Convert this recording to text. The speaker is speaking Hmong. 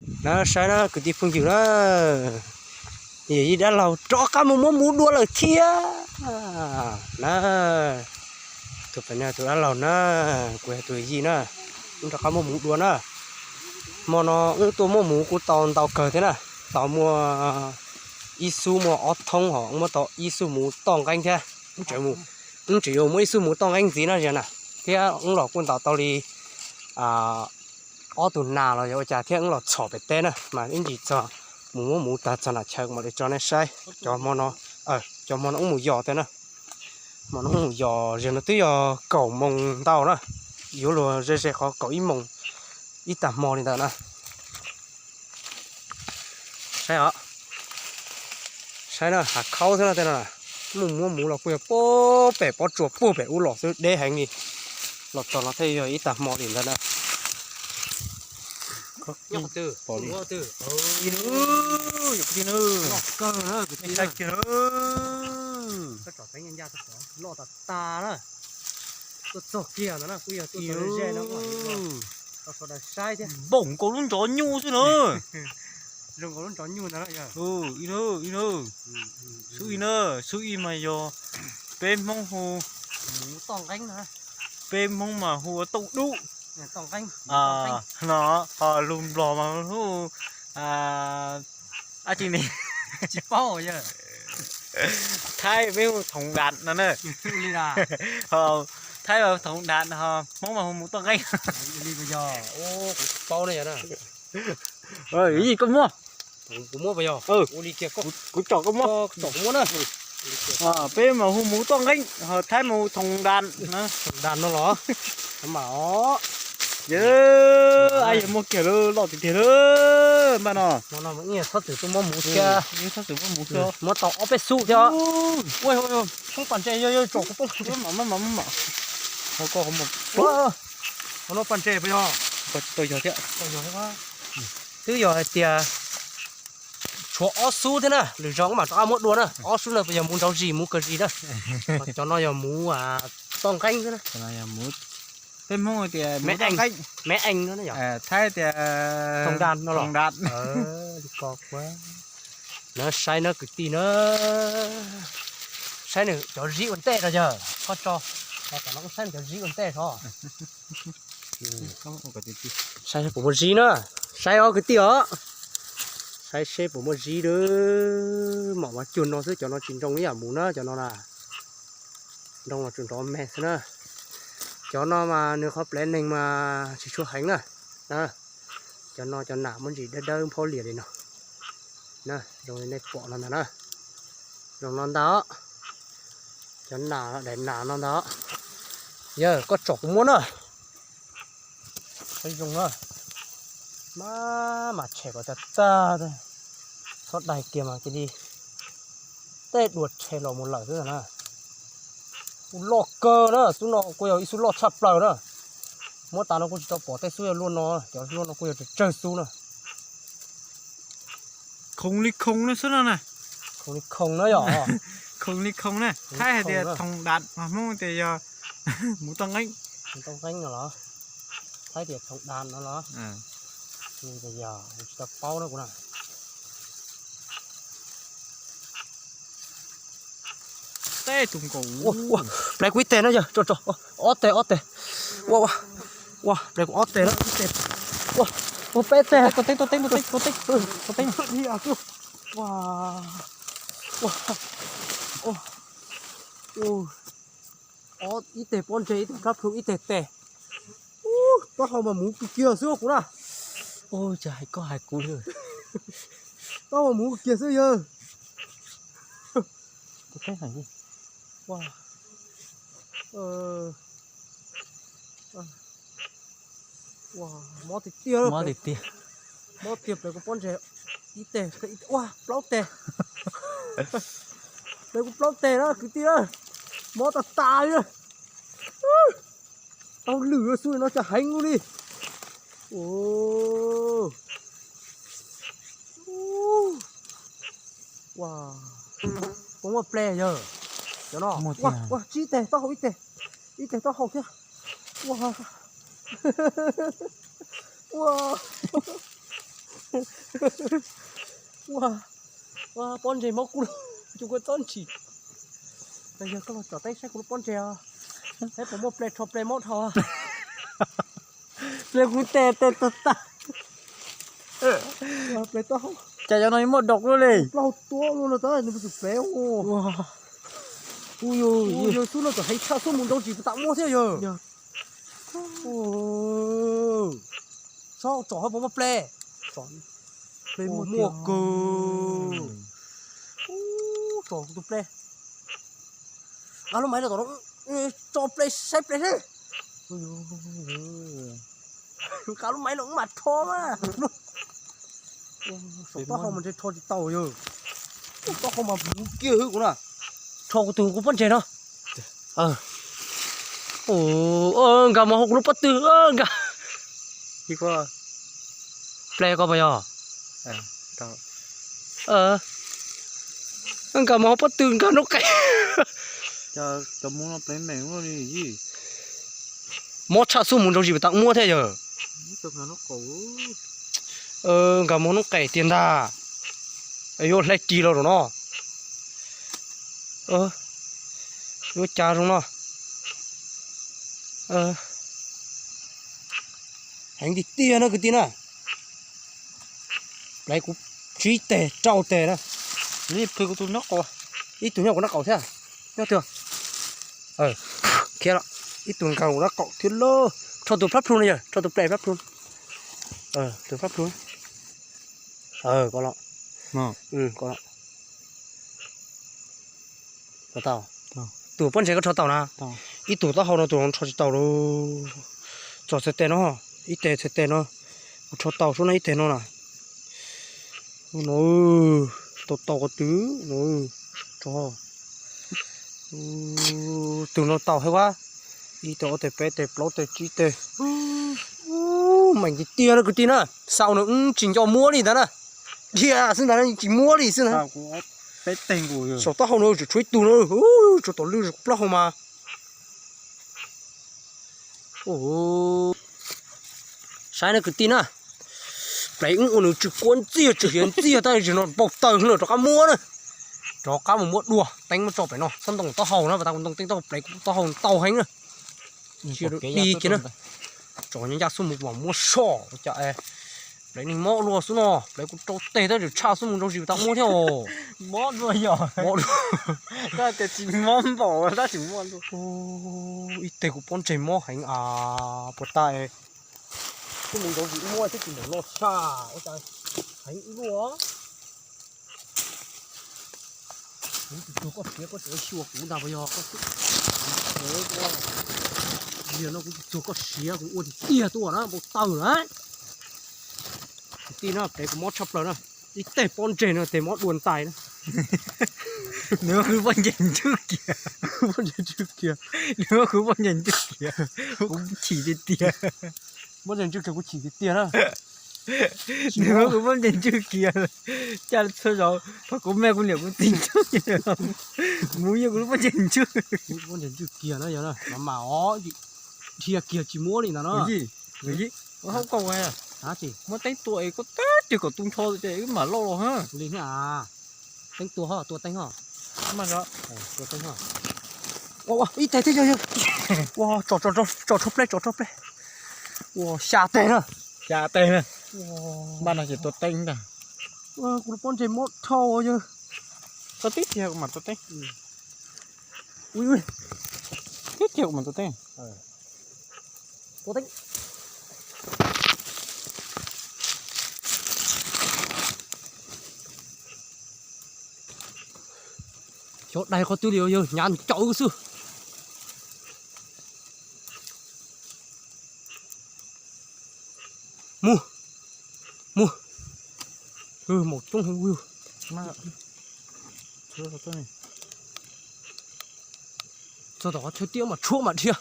Na saib na kwv tij phooj ywg na, yawm yij dab laug rov qab mus muab muv dua lawm thiab na. Tus pem no tus dab laug na, kuv yog tus yij na, wb rov qab muab muv dua na. Hmo no wb tuaj muab muv kuj tau ntau kawg thiab na, tau muaj ib xub muaj ob thoob hos muab tau ib xub muv toj nqeeb thiab. Wb tseem yuav muab ib xub muv toj nqeeb ntxiv no na, thiab wb los kuj ntaus tau li ob tug nas los yog ua cas thiab wb los txhom pem teb na mas ib ntsis txog mus muab muv tag txog nram chaw mam li tso nej saib. Cov hmo no, cov hmo no wb mus yos thiab na. Hmo no wb mus yos, zaum no twb yog kaum moos ntau na, yuav luag ze ze qhov kaum ib moos ib tag hmo li ntawd na. Saib os, saib na, hav khaub xwb no tej no. Mus muab muv los kuj yog puag pem pob tsuas puag pem ub los xwb deb heev li. Los txog no thiaj yog ib tag hmo li ntawd na. Loj tas tas na. Tuaj txog kiag ntawd na, kuj yog tuaj txog ze ze no, sawv daws saib thiab. Npaum nkaus lub ntsov nyuj xwb na. Zoo nkaus lub ntsov nyuj ntawd na yog. Ib hnub, ib hnub, xub ib na, xub ib mas yog peb Hmoob hu, muv toj nqeeb na, peb Hmoob mas hu ua tooj dub, toj nqeeb no, ho lus Nplog mas hu dab tsi ne, tsis paub yog. Thaib peb hu thoov das no na. Thaib mas thoov das, ho Hmoob mas hu muv toj nqeeb. Li yog, kuv tsis paub ne yog na. Yij koj muab, kuv muab pas yog, kuv tsom koj muab, tsom kuv muab na. Peb mas hu muv toj nqeeb, ho Thaib mas hu thoov das, thoov das no los mas os. Yog, ab yog muaj kiag lawm, loj tiag tiag lawm npaj no. Txhob txwm tuaj muab muv thiab, txhob txwm muab muv thiab, muab tau ob peb xub thiab. Ua, Hmoob pas ntses yog, yog tsom kuv poob. Qhov no pas ntses pas yog, tau yog thiab. Twb yog hais tias tshuav ob xub thiab na, lwm zaus mam rov qab muab dua na. Ob xub no pas yog muv nrauv zis, muv kawg zis na. Cov no yog muv toj nqeeb xwb na. Peb Hmoob tias me ees, me ees no, Thaib tias thoov das no los. Li ko, na saib na kwv tij na, saib nws cov zib ua ntej no yog koj tso, tam no kuj saib nws cov zib ua ntej os. Saib puas muaj zib na, saib os kwv tij os, saib seb puas muaj zib. Mam ua cuag no xwb, cov no tsis nroo ib yam mus na, cov no na, nroo los tsuas nrov me xwb na. Cov no mas nws qhov plev neeg mas tsis tshua heev na. Cov no cov nas muaj ntsis dawb dawb phaub lias li no. Zoo li nej pom no ntag na, zoo no ntag. Cov nas, daim nas no ntag. Yog koj tsom kuv muab na. Saib zoo na, mas mas tshem kom tag tag, txhob dai kiag mas cia li tej dua tshem los mus lawm xwb na. Kuj loj kawg na, xub no kuj yog ib xub loj tshaj plaws na. Muab tas no kuj tsis tau pom tej xub yog luaj no, cov luaj no kuj yog tsawg tsawg xub na. Khoom li khoom na xwb no na. Khoom li khoom na yom. Khoom li khoom na, Thaib hais tias thoom dam, Hmoob tias yog muv toj nqeeb. Muv toj nqeeb no los, Thaib tias thoom dam no los. Yog tsis tau paub na kuv na. Teb tus nkaus. Plev kuv ib teg no yog, tso tso, ob teg ob teg. Ua, ua, plev kuv ob teg na, ib teg. Ua, ua peb teg. Tuaj teb, tuaj teb, tuaj teb, tuaj teb, tuaj teb. Ua, ua, ua, ib teg pob ntseg, ib teg kab plhu, ib teg tes. Taub hau mas muv kiag kiag xwb kuv na. Ua cas hais koj hais kuv li. Taub hau muv kiag kiag xwb yawg. Mob tiag tiag, mob tiag tiag. Mob tiag, plev kuv pob ntseg ib teg, ua plaub teg. Plev kuv plaub teg na kwv tij na. Mob tas tas li na. Tau lwm xwb no cas heev li. Puas muaj ple yawg? Cov no, ua tsib teg taub hau ib teg, ib teg taub hau thiab. Ua, ua, Ua, ua, pob ntseg mob kuv, kuv txob ntshis. Yog koj los tsom teeb saib kuv lub pob ntseg os, saib puas muaj ple rho ple mob dhau. Ple kuv tes tes tag tag. Ua, ple tau. Cas cov no muaj dog luaj li. Plaub hau tuab luaj no tab nws tus plev. Ua, ua, yog xub no txawm heev tshaj xub mus nrau tsis tam muab thiab yog. Tsob tsom ho puas muaj ple? Ple muaj kawg. Tsom tus ple. Nqa lub maiv rau tom no, tso ple saib ple seb. Nqa lub maiv no mas rho mas. Saum taub hau mas ntshe rho tsis tau yog. Taub hau mas puv kiag xwb kuv na. Rho kuv tus kuv pob ntseg no. Nkag mus hauv kuv lub pob tw nkag. Ple koj puas yog? Nkag mus hauv pob tw nkag noob qes. Mob tshaj xub mus nrau zis pas tas muab thiab yog. Nkag mus noob qes tiag ntag. Yuav hle ris los rau no. Yuav cas zoo no. Heev tiag tiag na kwv tij na. Plev kuv tsib teg rau teg na. Ib tug nyob kuv nraub qaum thiab. Nyob twg? Khiav lawm. Ib tug nkag kuv nraub qaum thiab lauj. Rho tus plab plhu no yog, rho tus plev plab plhu. Tus plab plhu. Koj los. Koj los. Tau. Tus pob ntseg koj rho tau na. Ib tug taub hau no tus no rho tsis tau lauj. Txog txhais tes no, ib teg txhais tes no. Kuv rho tau sub no ib teg no na. No, tau tau qhov twg no. Tso. Tus no tau heev ua. Ib teg ob teg peb teg plaub teg tsib teg. Meem tiag tiag na kwv tij na. Xaus no tsis nco muab li ntag na. Dhia xwb ntag na, tsis muab li xwb ntag. Saum taub hau no tsuas tshuav ib tug no, tshuav tom lwj plaub hau mas. Saib na kwv tij na, plev wb ua nws tsw kua ntxiag tsw hiav ntxiag tab sis no npau taws lawm rov qab muab na. Rov qab mus muab dua teeb muab tso pem no txhob ntoo taub hau na, pas tas kuv ntoo teeb taub hau plev kuv taub hau ntau heev na. Cia di kiag na. Tso nyob ncaj xub mus mam muab soj cas. Plev neeg mob dua xwb no, plev kuv rau teg tab sis tshaj xub mus nrau zis tas muab thiab os. Mob dua yog. Mob dua. Koj tias tsis mob npaum tab sis mob dua. Ib teg kuv pob ntseg mob heev as puas tas. Xub mus nrau zis muab thiab tsis npaum no tshaj ua cas heev ua luaj. Kuv tsis tug koj siav koj tseem xyuas kuv ntag puas yog koj xwb. Yog no kuv tsis tug koj siav kuv ua tiag tiag tuaj na npau taws na. Kwv tij no plev kuv mob tshaj plaws na. Ib teg pob ntseg no tes mob dua ntais na. Nws muab kuv pob ntseg ntswj kiag. Pob ntseg ntswj kiag. Nws muab kuv pob ntseg ntswj kiag, kuv chim tiag tiag. Pob ntseg ntswj kiag kuv chim tiag tiag na. Nws muab kuv pob ntseg ntswj kiag. Cas txhua zaus thaum kuv me kuv niam kuv txiv ntswj, mus yog kuv lub pob ntseg ntswj. Pob ntseg ntswj kiag na yog na, mas mas os, dhia kiag tsis muab li ntag no. Ua hauv koj muab teeb tua es koj teb ris kom tu nrho ces wb mam lauj los ha. Li thiab a, teeb tua ho tua teeb ho. Tua teeb ho. Ib teg thiab yog, yog. Ua, tso, tso rau pleb, tso rau pleb. Ua, xya teg na. Xya teg na. Npaj no ces tua teeb ntag. Kuv lub pob ntseg mob dhau yog. Tua tib teg kuv mam tua teeb. Ua, tib teg kuv mam tua teeb. Tua teeb. Xyov dai qhov twg li yog hnyav ncaus xwb. Mus, mus, maum coob heev. Txog tom qhov chaw tiaj mas tshuab mam dhia.